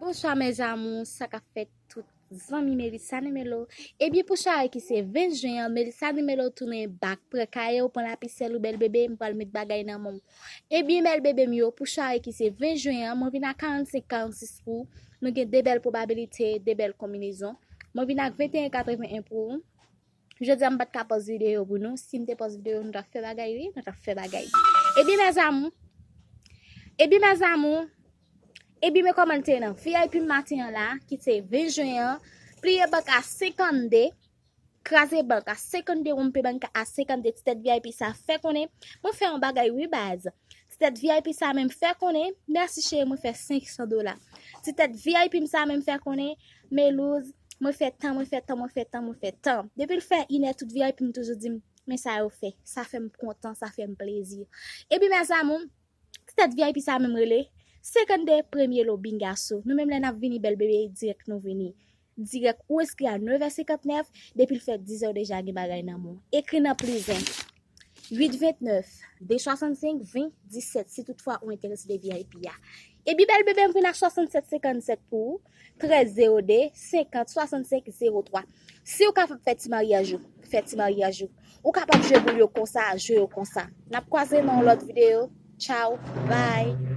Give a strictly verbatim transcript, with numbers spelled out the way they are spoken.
Bonswa mes amours, sa k ap fèt tout zanmi Melissa Numelo. Ebyen pou sware ki se ven jen an, Melissa Numelo tounen bak, pran kaye w, pran lapisyèl ou bèl bebe, m pral met bagay nan men w. Ebyen bèl bebe m yo, pou sware ki se ven jen an, mwen vin ak karannsenk karannsis pou ou. Nou gen de bèl pwobabilite, de bèl konbinezon. Mwen vin ak venteyen katreven en pou ou. Jodi a m pa t ka pòz videyo pou nou. Si m te pòz videyo, nou t ap fè bagay, wi, nou t ap fè bagay. Ebyen mes amours, ebyen mes amours, ebyen men kòman l te ye nan V I P maten an la, ki se ven jen an, pliye bank a senkannde, kraze bank a senkannde, wonpe bank a senkannde, ti tèt V I P sa fè konnen, mwen fè yon bagay wi baz. Ti tèt V I P sa menm fè konnen, mèsi cheri, mwen fè senk san dola. Ti tèt V I P m sa menm fè konnen, Melouz, mwen fè tan, mwen fè tan, mwen fè tan, mwen fè tan. Depi l fè inè tout V I P m toujou di m, men sa yo fè, sa fè m kontan, sa fè m plezi. Ebyen mes amours, ti tèt V I P sa menm rele senkannde premye lo bingaso. Nou menm lè n ap vini bèl bebe dirèk nou vini. Dirèk ou enskri a nevè senkantnèf, depi l fè dizè w deja gen bagay nan men w. Ekri nan plizen uit ventnèf de swasannsenk ven disèt si toutfwa ou enterese de V I P a. Ebyen bèl bebe m vin ak swasannsèt senkannsèt pou ou, trèz zewo de senkant swasannsenk zewo twa. Si w kapab fè ti maryaj ou, fè ti maryaj ou. Ou kapab jwe boul yo konsa, jwe yo konsa. N ap kwaze nan yon lòt videyo. Tchaw, bye.